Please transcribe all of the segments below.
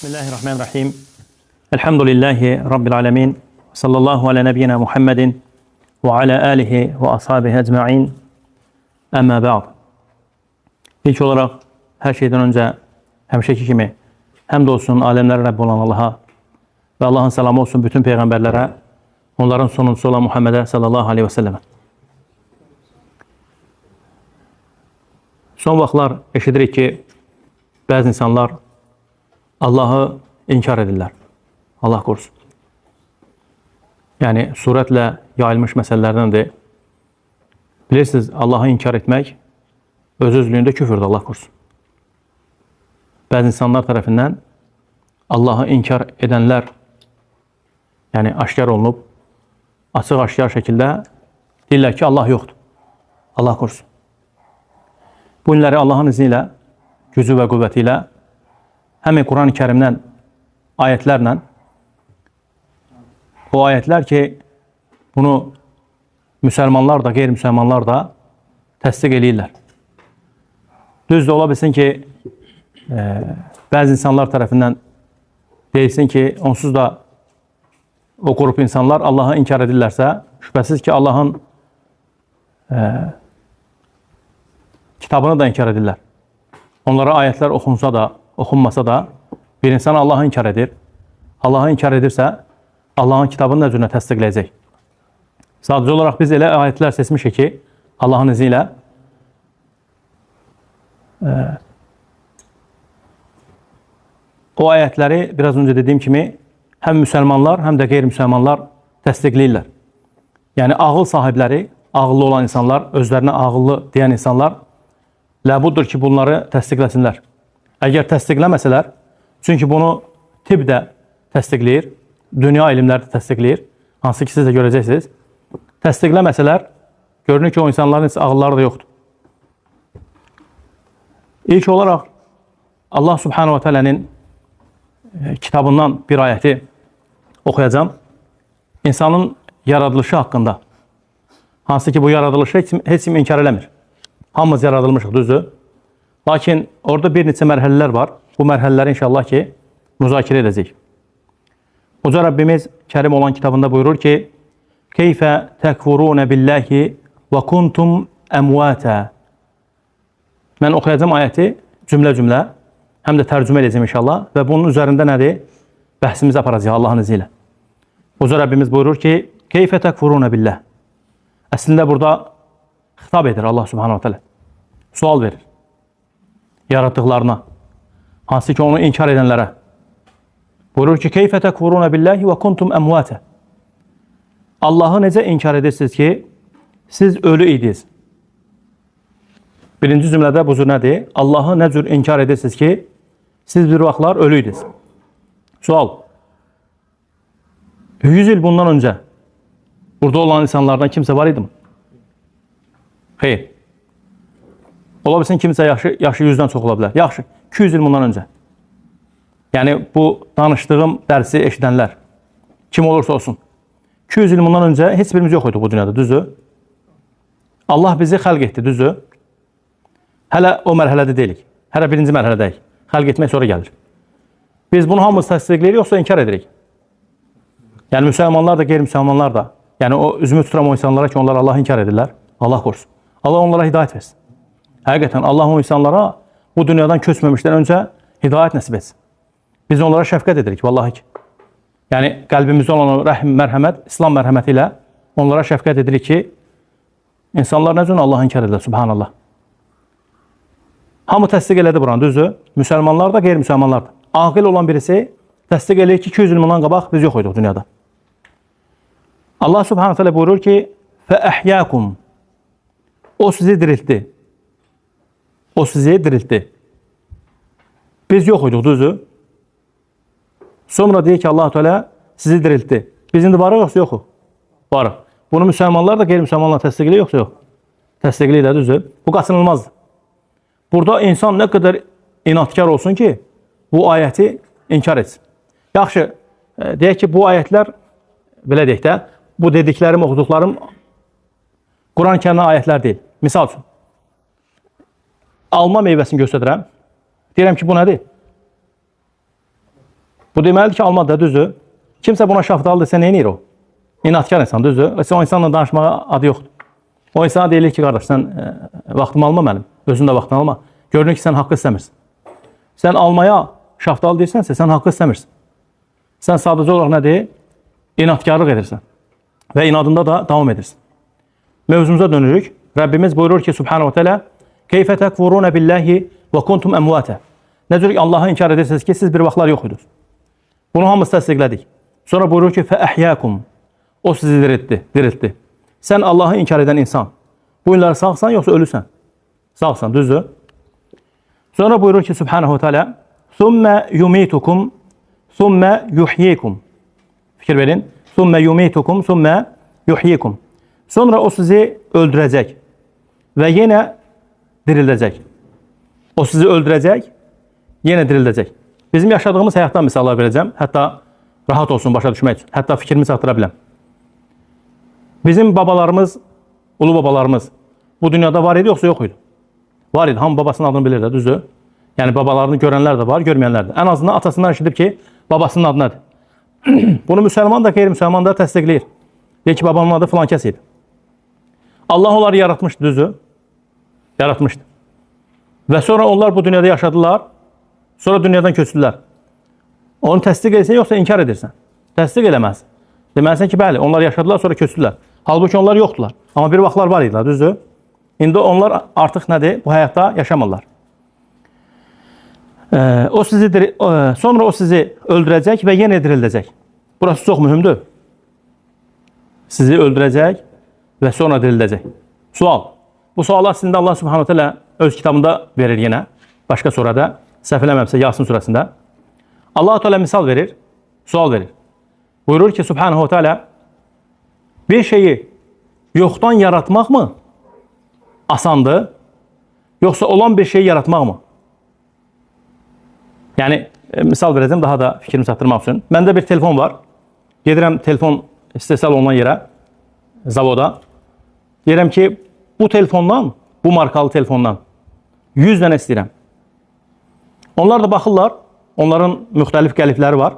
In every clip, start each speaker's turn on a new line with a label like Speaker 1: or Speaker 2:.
Speaker 1: Bismillahirrahmanirrahim. Elhamdülillahi Rabbil alemin. Sallallahu ala nebiyyina Muhammedin ve ala alihi ve ashabihi ecma'in. Əmmə bə'd. İlk olaraq hər şeydən öncə həmişəki kimi həmd olsun aləmlərin Rəbbi olan Allaha və Allahın salamı olsun bütün peyğəmbərlərə, onların sonuncusu olan Muhammedə sallallahu aleyhi və səlləmə. Son vaxtlar eşidirik ki, bəzi insanlar Allahı inkar edirlər. Allah qorusun. Yəni, surətlə yayılmış məsələlərdəndir. Bilirsiniz, Allahı inkar etmək öz-özlüyündə küfürdür, Allah qorusun. Bəzi insanlar tərəfindən Allahı inkar edənlər, yəni aşkar olunub, açıq-aşkar şəkildə deyirlər ki, Allah yoxdur. Allah qorusun. Bu günləri Allahın izni ilə, gücü və qüvvəti ilə, həmin Quran-ı Kərimdən ayətlərlə, o ayətlər ki, bunu müsəlmanlar da, qeyri-müsəlmanlar da təsdiq eləyirlər. Düzdür, ola bilsin ki, bəzi insanlar tərəfindən deyilsin ki, onsuz da o qrup insanlar Allahı inkar edirlərsə, şübhəsiz ki, Allahın kitabını da inkar edirlər. Onlara ayətlər oxunsa da, oxunmasa da bir insan Allahı inkar edir. Allahı inkar edirsə, Allahın kitabını nə cürünə təsdiqləyəcək? Sadəcə olaraq biz elə ayətlər seçmişik ki, Allahın izni ilə o ayətləri biraz öncə dediyim kimi həm müsəlmanlar, həm də qeyri-müsəlmanlar təsdiqləyirlər. Yəni ağıl sahibləri, ağıllı olan insanlar, özlərinə ağıllı deyən insanlar ləbuddur ki, bunları təsdiqləsinlər. Əgər təsdiqləməsələr, çünki bunu tibb də təsdiqləyir, dünya elmləri də təsdiqləyir, hansı ki siz də görəcəksiniz. Təsdiqləməsələr, görünür ki, o insanların heç ağılları da yoxdur. İlk olaraq Allah Subhanahu ve Teala'nın kitabından bir ayəti oxuyacağım. İnsanın yaradılışı haqqında. Hansı ki bu yaradılışı heç kim inkar eləmir. Hamımız yaradılmışıq, düzdür? Lakin orada bir neçə mərhələlər var. Bu mərhələləri inşallah ki müzakirə edəcəyik. Uca Rəbbimiz Kərim olan kitabında buyurur ki: Keyfə təkfuruna billahi və kuntum əmvata. Mən oxuyacağım ayəti cümlə-cümlə, həm də tərcümə edəcəyim inşallah və bunun üzərində nədir? Bəhsimizi aparacağıq Allahın izni ilə. Uca Rəbbimiz buyurur ki: Keyfə təkfuruna billah. Əslində burada xitab edir Allah Subhanahu teala. Sual verir yaratdıqlarına, hansı ki onu inkar edənlərə. Buyurur ki: Keyfə təkfuruna billahi və kuntum əmvata. Allahı necə inkar edirsiniz ki, siz ölü idiniz? Birinci cümlədə bu cür nədir? Allahı nə cür inkar edirsiniz ki, siz bir vaxtlar ölü idiniz? Sual. 100 il bundan öncə burada olan insanlardan kimsə var idi mi? Xeyr. Ola bilsin kimsə yaşı 100-dən çox ola bilər. Yaxşı, 200 il bundan öncə. Yəni bu danışdığım dərsi eşidənlər, kim olursa olsun, 200 il bundan öncə heç birimiz yox idik bu dünyada, düzdür? Allah bizi xəlq etdi, düzdür? Hələ o mərhələdə deyilik. Hələ birinci mərhələdəyik. Xəlq etmək sonra gəlir. Biz bunu hamımız təsdiqləyirik, yoxsa inkar edirik? Yəni müsəlmanlar da, qeyri-müsəlmanlar da. Yəni o üzümü tuturam o insanlara ki, onlar Allahı inkar edirlər. Allah qorusun. Allah onlara hidayət versin. Həqiqətən Allah o insanlara bu dünyadan köçməmişdən öncə hidayət nəsib etsin. Biz onlara şəfqət edirik, vallahi ki. Yəni qəlbimizdə olan o rəhm, mərhəmət, İslam mərhəməti ilə onlara şəfqət edirik ki, insanlar nə üçün Allahı inkar edirlər, subhanallah. Hamı təsdiq elədi buranı, düzdür? Müsəlmanlar da, qeyri-müsəlmanlar da. Ağil olan birisi təsdiq eləyir ki, 200 il bundan qabaq biz yox idik dünyada. Allah subhanahu teala buyurur ki: Fəəhyakum. O sizi diriltdi. O sizi diriltdi. Biz yox idik, düzdür? Sonra deyir ki, Allah Teala sizi diriltdi. Biz indi varıq yoxsa yoxuq? Varıq. Bunu müsəlmanlar da, qeyri-müsəlmanlar təsdiq eləyir yoxsa yox? Təsdiq eləyir də, düzdür? Bu qaçınılmazdır. Burada insan nə qədər inadkar olsun ki, bu ayəti inkar etsin. Yaxşı, deyək ki, bu ayətlər, belə deyək də, bu dediklərim, oxuduqlarım Quran-ı Kərimdən ayətlər deyil. Misal üçün, alma meyvəsini göstərirəm. Deyirəm ki, bu nədir? Bu deməlidir ki, almadır da, düzdür? Kimsə buna şaftalı desə, nə edir o? İnadkar insan, düzdür? O insanla danışmağa adı yoxdur. O insana deyilir ki, qardaş, sən vaxtımı alma mənim, özün də vaxtını alma. Görünür ki, sən haqqı istəmirsən. Sən almaya şaftalı deyirsənsə, sən haqqı istəmirsən. Sən sadəcə olaraq nədir? İnadkarlıq edirsən və inadında da davam edirsən. Mövzumuza dönürük. Rəbbimiz buyurur ki, Subhanahu ve Teala, Keyfə təkfuruna billahi və kuntum əmvatə. Nə cür ki, Allahı inkar edirsiniz ki, siz bir vaxtlar yox idiniz. Bunu hamımız təsdiqlədik. Sonra buyurur ki, fəəhyəkum. O sizi diriltdi. Sən Allahı inkar edən insan, bu günlər sağsan yoxsa ölüsən? Sağsan, düzdür? Sonra buyurur ki, Subhanahu Teala, Sümme yumitukum, sümme yuhyikum. Fikir verin. Sümme yumitukum, sümme yuhyikum. Sonra o sizi öldürəcək və yenə dirildəcək. O sizi öldürəcək, yenə dirildəcək. Bizim yaşadığımız həyatdan misallar verəcəm. Hətta rahat olsun başa düşmək üçün. Hətta fikrimi çatdıra biləm. Bizim babalarımız, ulu babalarımız bu dünyada var idi yoxsa yox idi? Var idi. Hamı babasının adını bilir də, düzdür? Yəni babalarını görənlər də var, görməyənlər də. Ən azından atasından eşidib ki, babasının adı nədir? Bunu müsəlman da, qeyri-müsəlman da təsdiqləyir. Deyir ki, babamın adı filan kəs idi. Allah onları yaratmışdı, düzdür? Yaratmışdı. Və sonra onlar bu dünyada yaşadılar, sonra dünyadan köçdülər. Onu təsdiq edirsən, yoxsa inkar edirsən? Təsdiq eləməzsən. Deməlisən ki, bəli, onlar yaşadılar, sonra köçdülər. Halbuki onlar yoxdular. Amma bir vaxtlar var idilər, düzdür? İndi onlar artıq nədir? Bu həyatda yaşamırlar. O sizi, sonra o sizi öldürəcək və yenə dirildəcək. Burası çox mühümdür. Sizi öldürəcək və sonra dirildəcək. Sual. Bu sualı əslində Allah Subhanahu Teala öz kitabında verir yenə. Başqa surədə, səhv eləməmsə Yasin surəsində. Allah Teala misal verir, sual verir. Buyurur ki, Subhanahu Teala, bir şeyi yoxdan yaratmaq mı asandır, yoxsa olan bir şeyi yaratmaq mı? Yəni, misal verəcəm daha da fikrimi çatdırmaq üçün. Məndə bir telefon var. Gedirəm telefon istehsal olunan yerə, zavoda. Deyirəm ki, bu telefondan, bu markalı telefondan 100 dənə istəyirəm. Onlar da baxırlar, onların müxtəlif qəlibləri var.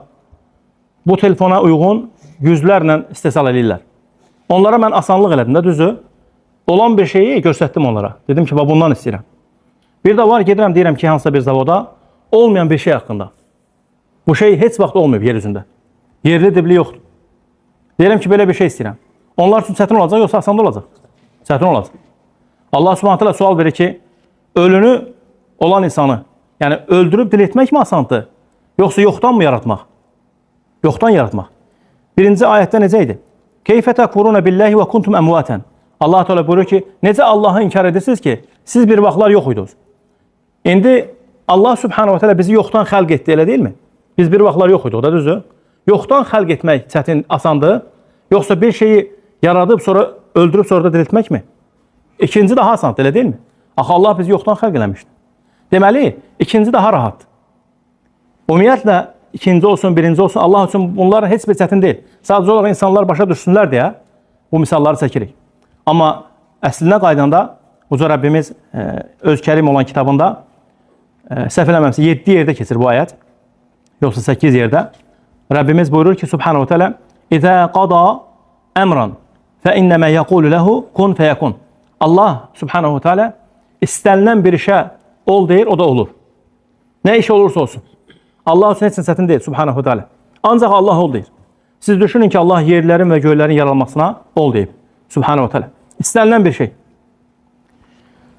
Speaker 1: Bu telefona uyğun yüzlərlə istehsal eləyirlər. Onlara mən asanlıq elədim də, düzdür? Olan bir şeyi göstərdim onlara. Dedim ki, bundan istəyirəm. Bir də var, gedirəm, deyirəm ki, hansısa bir zavoda olmayan bir şey haqqında. Bu şey heç vaxt olmayıb yer üzündə. Yerli dibli yoxdur. Deyirəm ki, belə bir şey istəyirəm. Onlar üçün çətin olacaq, yoxsa asan da olacaq? Çətin olacaq. Allah Subhanahu Teala sual verir ki, ölünü olan insanı, yəni öldürüb diriltmək mi asandır? Yoxsa yoxdan mı yaratmaq? Yoxdan yaratmaq. Birinci ayətdə necə idi? Keyfə təkfuruna billahi və kuntum əmvatən. Allah Teala buyurur ki, necə Allahı inkar edirsiniz ki, siz bir vaxtlar yox idiniz. İndi Allah Subhanahu Teala bizi yoxdan xəlq etdi, elə deyilmi? Biz bir vaxtlar yox idik, o da düzdür? Yoxdan xəlq etmək çətin, asandır. Yoxsa bir şeyi yaradıb, sonra öldürüb, sonra da diriltmək mi? İkinci daha asandır, elə deyilmi? Axı Allah bizi yoxdan xəlq eləmişdi. Deməli, ikinci daha rahatdır. Ümumiyyətlə, ikinci olsun, birinci olsun, Allah üçün bunlar heç bir çətin deyil. Sadəcə olaraq insanlar başa düşsünlər deyə bu misalları çəkirik. Amma əslinə qaydanda Uca Rəbbimiz öz kərim olan kitabında səhv eləməmsə 7 yerdə keçir bu ayət, yoxsa 8 yerdə. Rəbbimiz buyurur ki, Subhanahu Teala, İzə qada əmran fə innəmə yəqulu ləhu kun fəyəkun. Allah Subhanahu Teala istənilən bir işə ol deyir, o da olur. Nə iş olursa olsun. Allah üçün heç çətin deyil, Subhanahu Teala. Ancaq Allah ol deyir. Siz düşünün ki, Allah yerlərin və göylərin yaranmasına ol deyib. Subhanahu Teala. İstənilən bir şey.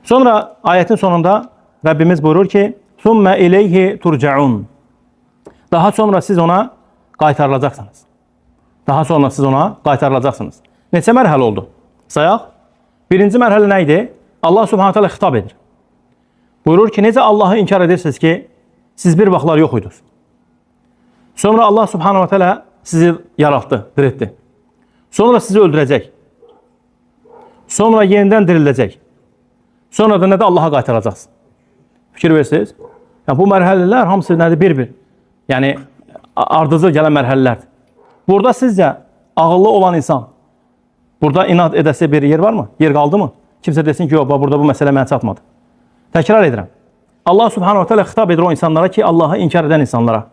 Speaker 1: Sonra ayətin sonunda Rəbbimiz buyurur ki, Sümme ileyhi turcaun. Daha sonra siz ona qaytarılacaqsınız. Daha sonra siz ona qaytarılacaqsınız. Neçə mərhələ oldu? Sayaq. Birinci mərhələ nə idi? Allah Subhanahu Teala xitab edir. Buyurur ki, necə Allahı inkar edirsiniz ki, siz bir vaxtlar yox idiniz. Sonra Allah Subhanahu Teala sizi yaratdı, diriltdi. Sonra sizi öldürəcək. Sonra yenidən dirildəcək. Sonra da nə də Allaha qaytaracaqsınız. Fikir verirsiniz. Yəni, bu mərhələlər hamısı nədir? Bir-bir. Yəni, ardıcıl gələn mərhələlərdir. Burada sizcə ağıllı olan insan, burada inad edəsi bir yer var mı? Yer qaldı mı? Kimsə desin ki, yox, burada bu məsələ mənə çatmadı. Təkrar edirəm. Allah Subhanahu Teala xitab edir o insanlara ki, Allahı inkar edən insanlara.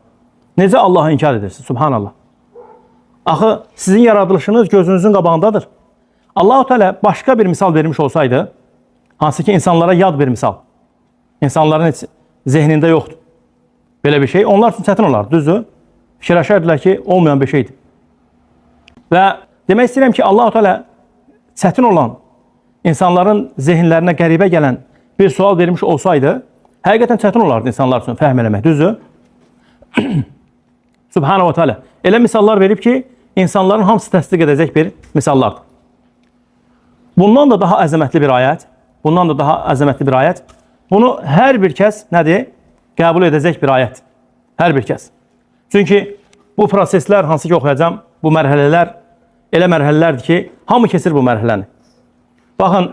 Speaker 1: Necə Allahı inkar edirsiniz? Subhanallah. Axı sizin yaradılışınız gözünüzün qabağındadır. Allahu Teala başqa bir misal vermiş olsaydı, hansı ki insanlara yad bir misal, insanların heç zehnində yoxdur belə bir şey, onlar üçün çətin olar, düzdür? Fikirləşərdilər ki, olmayan bir şeydir. Və demək istəyirəm ki, Allahu Teala çətin olan, insanların zehinlərinə qəribə gələn bir sual vermiş olsaydı, həqiqətən çətin olardı insanlar üçün fəhm eləmək, düzdür? Subhanahu ve Teala elə misallar verib ki, insanların hamısı təsdiq edəcək bir misallardır. Bundan da daha əzəmətli bir ayət, bundan da daha əzəmətli bir ayət. Bunu hər bir kəs nədir? Qəbul edəcək bir ayət. Hər bir kəs. Çünki bu proseslər, hansı ki oxuyacağam, bu mərhələlər elə mərhələlərdir ki, hamı keçir bu mərhələni. Baxın,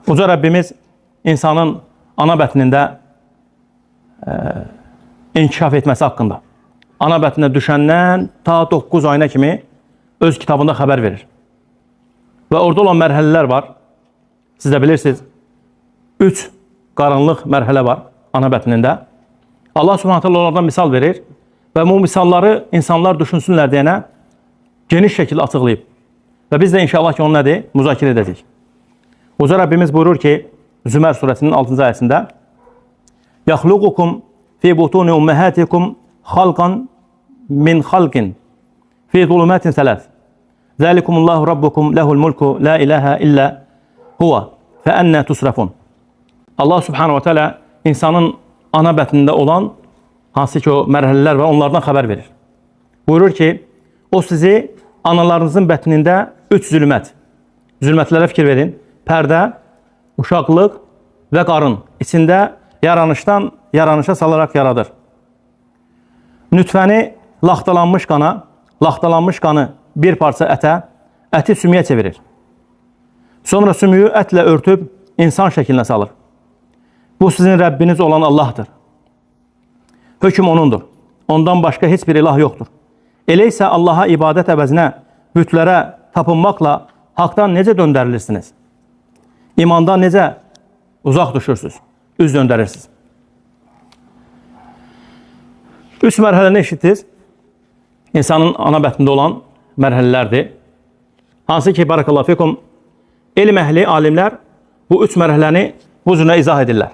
Speaker 1: Uca Rəbbimiz insanın ana bətnində inkişaf etməsi haqqında, ana bətninə düşəndən ta 9 ayına kimi öz kitabında xəbər verir. Və orada olan mərhələlər var. Siz də bilirsiniz, 3 qaranlıq mərhələ var ana bətnində. Allah Subhanahu taala onlardan misal verir və bu misalları insanlar düşünsünlər deyənə geniş şəkildə açıqlayıb. Və biz də inşallah ki, onu nədir? Müzakirə edəcəyik. Uca Rəbbimiz buyurur ki, Zümer surəsinin 6-cı ayəsində: "Yaxluqukum fi butuni ummahatikum xalqan min xalqin fi zulumatin salas. Zalikumullahu rabbukum lehul mulku la ilaha illa huve fe enne tusrafun." Allah Subhanahu ve Teala insanın ana bətnində olan hansı ki o mərhələlər var, onlardan xəbər verir. Buyurur ki, o sizi analarınızın bətnində 3 zülmət, zülmətlərə fikir verin, pərdə, uşaqlıq və qarın içində yaranışdan yaranışa salaraq yaradır. Nütfəni laxtalanmış qana, laxtalanmış qanı bir parça ətə, əti sümüyə çevirir. Sonra sümüyü ətlə örtüb insan şəklinə salır. Bu sizin Rəbbiniz olan Allahdır. Hökm O'nundur. Ondan başqa heç bir ilah yoxdur. Elə isə Allaha ibadət əvəzinə bütlərə tapınmaqla haqdan necə döndərilirsiniz? İmandan necə uzaq düşürsünüz? Üz döndərirsiniz. 3 mərhələni eşitdiniz. İnsanın ana bətnində olan mərhələlərdir. Hansı ki, barakallahu fikum, elm əhli, alimlər bu 3 mərhələni bu cürə izah edirlər.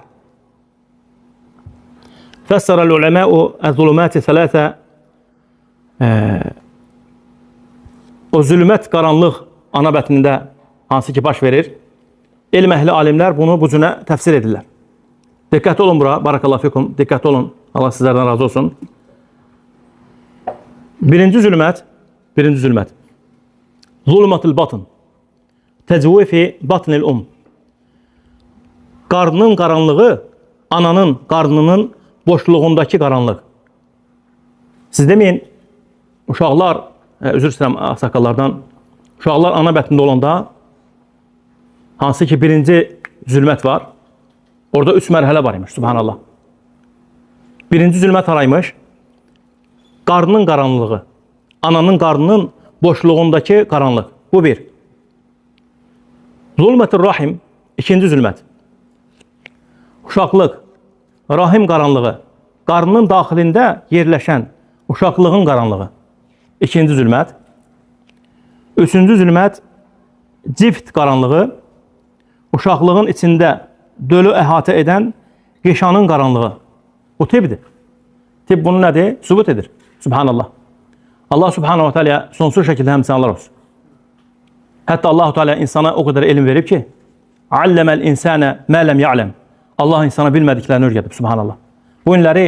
Speaker 1: Fəssərəl uləməu əz-zulumati sələsə, o zülmət, qaranlıq ana bətnində hansı ki baş verir, elm əhli alimlər bunu bu cürə təfsir edirlər. Diqqətli olun bura, barakallahu fikum, diqqətli olun, Allah sizlərdən razı olsun. Birinci zülmət, birinci zülmət. Zulmatul batın, tecvifi batnil um. Qarnın qaranlığı, ananın qarnının boşluğundakı qaranlıq. Siz deməyin, uşaqlar, üzr istəyirəm ağsaqqallardan, uşaqlar ana bətnində olanda, hansı ki birinci zülmət var, orada 3 mərhələ var imiş, subhanallah. Birinci zülmət haraymış? Qarnın qaranlığı, ananın qarnının boşluğundakı qaranlıq. Bu bir. Zulmətür rahim, ikinci zülmət. Uşaqlıq, rahim qaranlığı, qarnının daxilində yerləşən uşaqlığın qaranlığı. İkinci zülmət. Üçüncü zülmət, cift qaranlığı, uşaqlığın içində dölü əhatə edən qişanın qaranlığı. Bu tibdir. Tib bunu nədir? Sübut edir. Subhanallah. Allah Subhanahu ve Teala sonsuz şəkildə həmsənlər olsun. Hətta Allah-u Teala insana o qədər elm verib ki, Alləməl insənə mə ləm ya'ləm. Allah insana bilmədiklərini öyrədib, subhanallah. Bu günləri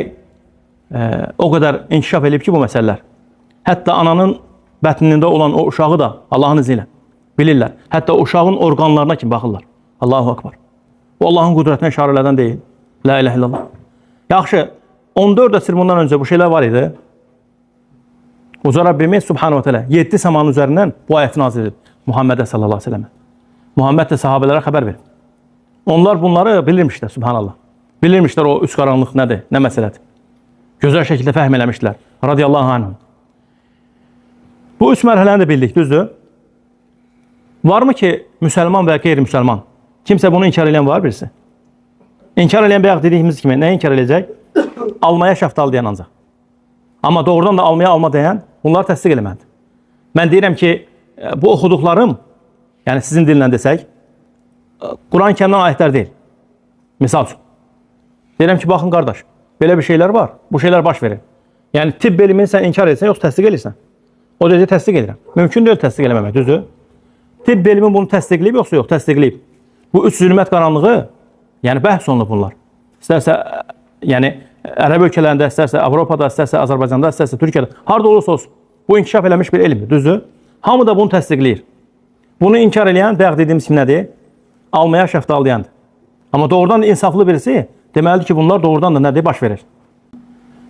Speaker 1: o qədər inkişaf edib ki, bu məsələlər. Hətta ananın bətnində olan o uşağı da Allahın izni ilə bilirlər. Hətta uşağın orqanlarına kimi baxırlar. Allahu Akbar. Bu Allahın qüdrətinə işarələrdən deyil. La ilahe illallah. Yaxşı, 14 əsr bundan öncə bu şeylər var idi. Uca Rəbbimiz Subhanahu ve Teala 7 səmanın üzərindən bu ayəti nazil edib Muhammedə sallallahu aleyhi ve sellem. Muhammed də sahabələrə xəbər verib. Onlar bunları bilirmişlər, subhanallah. Bilirmişlər o üç qaranlıq nədir, nə məsələdir. Gözəl şəkildə fəhm eləmişdilər. Radiyallahu anhum. Bu üç mərhələni də bildik, düzdür? Varmı ki, müsəlman və qeyri-müsəlman? Kimsə bunu inkar eləyən var birisi? İnkar eləyən bayaq dediyimiz kimi, nə inkar eləyəcək? Almaya şəftal deyən ancaq. Amma doğrudan da almaya alma deyən bunları təsdiq eləməlidir. Mən deyirəm ki, bu oxuduqlarım, yəni sizin dillə desək, Quran-ı Kərimdən ayətlər deyil. Misal üçün. Deyirəm ki, baxın qardaş, belə bir şeylər var, bu şeylər baş verir. Yəni tibb elmini sən inkar etsən, yoxsa təsdiq edirsən. O dedi, təsdiq edirəm. Mümkün deyil təsdiq eləməmək, düzdür? Tibb elmi bunu təsdiqləyib, yoxsa yox, təsdiqləyib. Bu üç zülmət qaranlığı, yəni bəhs olunub bunlar. İstərsə, yəni Ərəb ölkələrində, istərsə Avropada, istərsə Azərbaycanda, istərsə Türkiyədə, harada olursa olsun. Bu inkişaf eləmiş bir elmdir, düzdür? Hamı da bunu təsdiqləyir. Bunu inkar eləyən, bayaq dediyimiz kimi nədir? Almaya şəftalı deyəndir. Amma doğrudan da insaflı birisi deməlidir ki, bunlar doğrudan da nədir? Baş verir.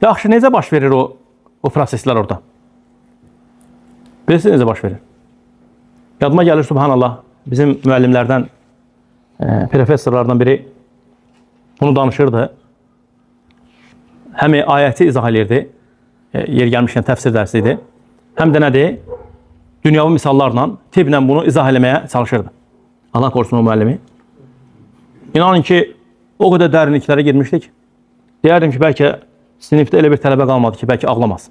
Speaker 1: Yaxşı, necə baş verir o proseslər orada? Bilirsiniz necə baş verir? Yadıma gəlir, subhanallah, bizim müəllimlərdən, professorlardan biri bunu danışırdı. Həm ayəti izah eləyirdi, yer gəlmişkən təfsir dərsi idi. Həm də nədir? Dünyavi misallarla, tibblə bunu izah eləməyə çalışırdı. Allah korusun o müəllimi. İnanın ki, o qədər dərinliklərə girmişdik. Deyərdim ki, bəlkə sinifdə elə bir tələbə qalmadı ki, bəlkə ağlamaz.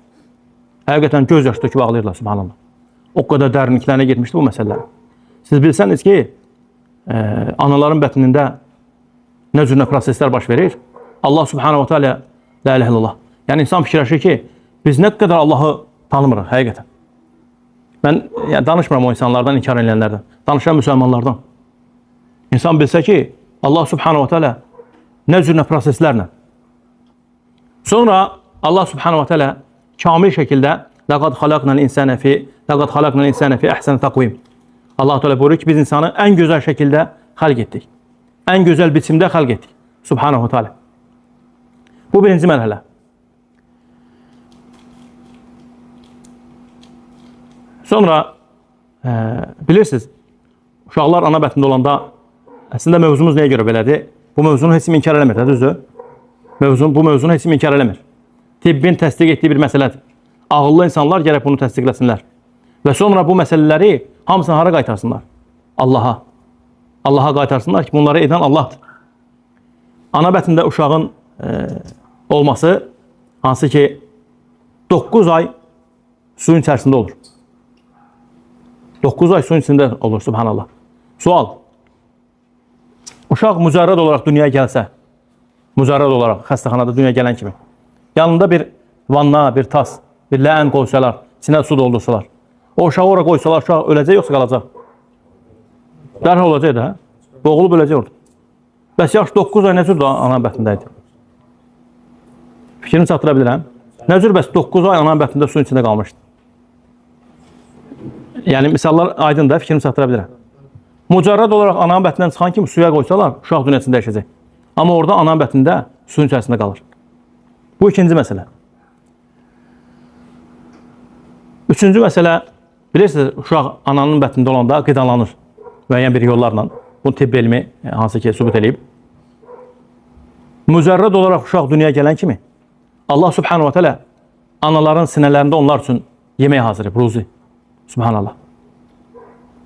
Speaker 1: Həqiqətən göz yaşı töküb ağlayırlar, subhanallah. O qədər dərinliklərə girmişdi bu məsələlər. Siz bilsəniz ki, anaların bətnində nə cür nə proseslər baş verir, Allah subhanahu wa ta'ala, la ilahe illallah. Yəni insan fikirləşir ki, biz nə qədər Allahı tanımırıq, həqiqətən. Mən yəni, danışmıram o insanlardan, inkar edənlərdən. Danışıram müsəlmanlardan. İnsan bilsə ki, Allah subhanahu wa ta'ala nə cür nə proseslərlə. Sonra Allah subhanahu wa ta'ala kamil şəkildə لَقَدْ خَلَقْنَا الْاِنْسَانَ فِي أَحْسَنِ تَقْوِيمٍ. Allah Teala buyuruyor ki, biz insanı ən gözəl şəkildə xəlq etdik. Ən gözəl biçimdə xəlq etdik. Subhanahu wa ta'ala. Bu birinci mərhələ. Sonra bilirsiniz, uşaqlar ana bətnində olanda əslində mövzumuz nəyə görə belədir? Bu mövzunu heç kim inkar eləmir, düzdür? Bu mövzunu heç kim inkar eləmir. Tibbin təsdiq etdiyi bir məsələdir. Ağıllı insanlar gərək bunu təsdiqləsinlər. Və sonra bu məsələləri hamısını hara qaytarsınlar? Allaha. Allaha qaytarsınlar ki, bunları edən Allahdır. Ana bətnində uşağın olması, hansı ki 9 ay suyun içərisində olur. 9 ay suyun içində olur, subhanallah. Sual. Uşaq mücərrəd olaraq dünyaya gəlsə, mücərrəd olaraq xəstəxanada dünyaya gələn kimi, yanında bir vanna, bir tas, bir ləən qoysalar, içinə su doldursalar, o uşağı ora qoysalar, uşaq öləcək yoxsa qalacaq? Dərhal olacaq da, hə? Boğulub öləcək orada. Bəs yaxşı, 9 ay nə cür ana bətnində idi? Fikrimi çatdıra bilirəm. Nə cür bəs 9 ay ana bətnində suyun içində qalmışdı? Yəni, misallar aydın da, fikrimi çatdıra bilirəm. Mücərrəd olaraq ananın bətnindən çıxan kimi suya qoysalar, uşaq dünyasını dəyişəcək. Amma orada ananın bətnində suyun içərisində qalır. Bu ikinci məsələ. Üçüncü məsələ, bilirsiniz, uşaq ananın bətnində olanda qidalanır müəyyən bir yollarla. Bunu tibb elmi hansı ki sübut eləyib. Mücərrəd olaraq uşaq dünyaya gələn kimi Allah subhanahu wa ta'ala anaların sinələrində onlar üçün yemək hazırlayıb, ruzi. Subhanallah.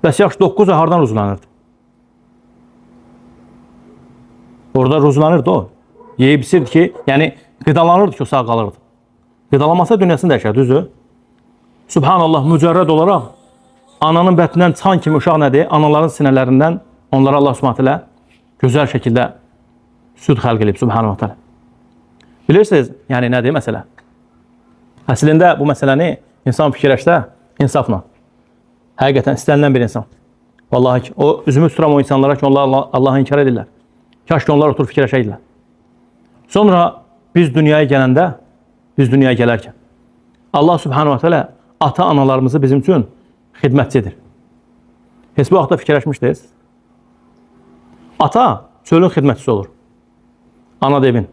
Speaker 1: Bəs yaxşı 9 ay hardan ruzulanırdı? Orada ruzulanırdı o. Yeyib içirdi ki, yəni qidalanırdı ki, o sağ qalırdı. Qidalanmasa dünyasını dəyişər, düzdür? Subhanallah, mücərrəd olaraq ananın bətnindən çıxan kimi uşaq nədir? Anaların sinələrindən onlara Allah subhanahu wa ta'ala gözəl şəkildə süd xəlq edib, subhanahu wa ta'ala. Bilirsiniz, yəni nədir məsələ? Əslində bu məsələni insan fikirləşsə insafla. Həqiqətən istənilən bir insan. Vallahi ki, o üzümü tuturam o insanlara ki, onlar Allahı inkar edirlər. Kaş ki, onlar oturub fikirləşəydilər. Sonra biz dünyaya gələndə, biz dünyaya gələrkən Allah subhanahu wa ta'ala ata-analarımızı bizim üçün xidmətçidir. Heç bu vaxtda fikirləşmişdiniz? Ata çölün xidmətçisi olur. Ana da evin.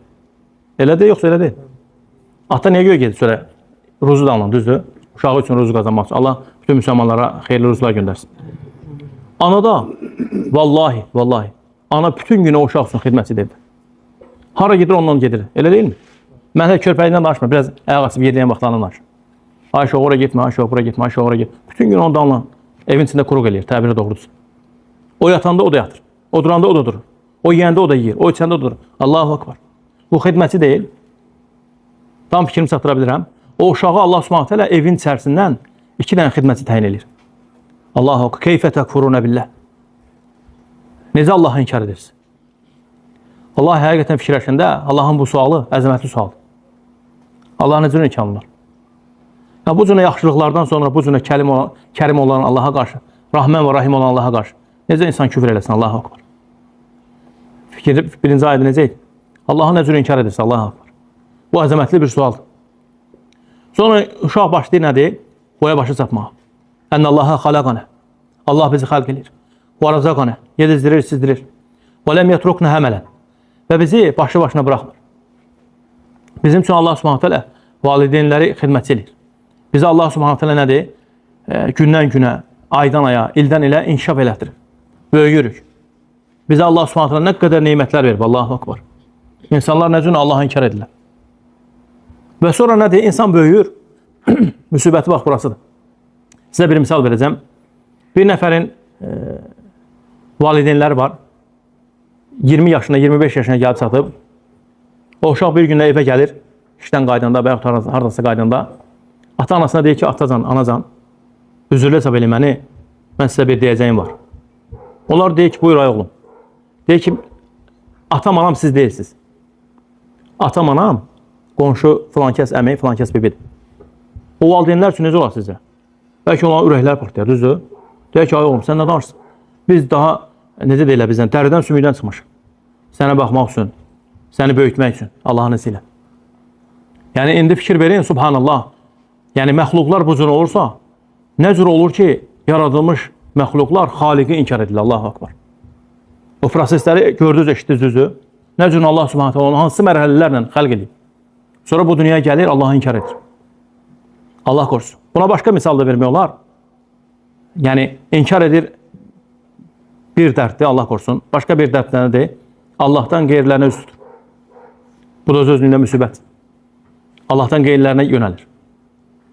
Speaker 1: Elə deyil, yoxsa elə deyil. Ata niyə görə gedir çölə? Ruzu da alan, düzdür? Uşağı üçün ruzu qazanmaq üçün. Allah bütün müsəlmanlara xeyirli ruzular göndərsin. Ana da, vallahi, vallahi, ana bütün günü o uşaq üçün xidmətçi edir. Hara gedir, ondan gedir. Elə deyilmi? Mən hələ körpəyindən danışmıram, biraz ayaq açıb yerləyən vaxtlarından danışıram. Ayşə, ora getmə, Ayşə, bura getmə, Ayşə, ora getmə. Bütün gün ondan alan evin içində quruq eləyir, təbiri doğrudur. O yatanda o da yatır. O duranda o da durur. O yiyəndə o da yiyir. O içəndə o da durur. Allahu akbar. Bu xidmətçi deyil. Tam fikrimi çatdıra bilirəm. O uşağı Allah Subhanahu teala evin içərisindən 2 dənə xidmətçi təyin edir. Allahu akbar. Keyfə təkfuruna billah. Necə Allahı inkar edirsiniz? Allah həqiqətən fikirləşəndə Allahın bu sualı əzəmətli sualdır. Allah necə inkar olar? Yəni, bu cürə yaxşılıqlardan sonra bu cürə kərim olan Allaha qarşı, Rahman və Rahim olan Allaha qarşı necə insan küfr eləsin? Allahu akbar. Fikir, birinci ayədə necə idi? Allahı nə cür inkar edirsə, Allahu akbar. Bu əzəmətli bir sualdır. Sonra uşaq başlayır nədir? Boya başı çatmağa. Ənəllaha xalaqanə. Allah bizi xalq edir. Və razaqanə. Yedizdirir, sizdirir. Və ləm yetruknə həmələn. Və bizi başı başına buraxmır. Bizim üçün Allah Subhanahu teala valideynləri xidmətçi edir. Bizə Allah Subhanahu teala nədir? Gündən günə, aydan aya, ildən ilə inkişaf elətdirir. Böyüyürük. Bizə Allah Subhanahu teala nə qədər nemətlər verib, Allahu akbar. İnsanlar nə cür Allahı inkar edirlər. Və sonra nədir? İnsan böyüyür. Müsibəti bax burasıdır. Sizə bir misal verəcəm. Bir nəfərin valideynləri var. 20 yaşına, 25 yaşına gəlib çatıb. O uşaq bir gündə evə gəlir. İşdən qaydanda və yaxud haradasa qaydanda. Ata-anasına deyir ki, atacan, anacan, üzürlü hesab eləyin məni, mən sizə bir deyəcəyim var. Onlar deyir ki, buyur ay oğlum. Deyir ki, atam, anam siz deyilsiniz. Atam, anam, qonşu filankəs əmi, filankəs bibidir. O valideynlər üçün necə olar sizcə? Bəlkə onların ürəkləri partlayar, düzdür? Deyir ki, ay oğlum, sən nə danışırsan? Biz daha, necə deyirlər bizdən, dəridən sümükdən çıxmışıq. Sənə baxmaq üçün, səni böyütmək üçün, Allahın izni ilə. Yəni, indi fikir verin, subhanallah. Yəni, məxluqlar bu cür olursa, nə cür olur ki, yaradılmış məxluqlar xaliqi inkar edirlər, Allahu akbar. O prosesləri gördünüz, eşitdiniz, düzdür? Nə cür Allah subhanətə onu hansı mərhələlərlə xəlq edib? Sonra bu dünyaya gəlir, Allahı inkar edir. Allah korusun. Buna başqa misal da vermək olar. Yəni, inkar edir bir dərddir, Allah korusun. Başqa bir dərd nədir? Allahdan qeyrilərinə üz tutur. Bu da öz özlüyündə müsibət. Allahdan qeyrilərinə yönəlir.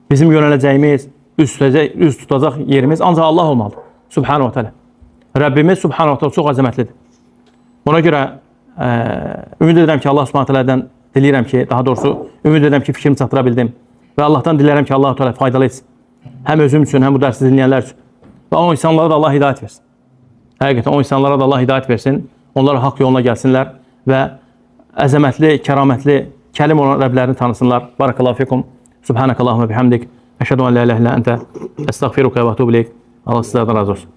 Speaker 1: Bizim yönələcəyimiz, üz tutacaq yerimiz ancaq Allah olmalıdır. Subhanahu ve Teala. Rəbbimiz Subhanahu ve Teala çox əzəmətlidir. Buna görə ümid edirəm ki, Allah Subhanahu ve Teala'dan diləyirəm ki, daha doğrusu ümid edirəm ki, fikrimi çatdıra bildim. Və Allahdan diləyirəm ki, Allah-u Teala faydalı etsin. Həm özüm üçün, həm bu dərsi dinləyənlər üçün. Və o insanlara da Allah hidayət versin. Həqiqətən o insanlara da Allah hidayət versin. Onlar haqq yoluna gəlsinlər və əzəmətli, kəramətli, kəlim olan Rəblərini tanısınlar. Barakallahu fikum. Subhanakallahumma bihamdik. Əşhədu en la ilahe illə ente. Əstəğfiruka və etûbü ileyk. Allah sizlərdən razı olsun.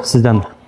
Speaker 1: Sizdən də.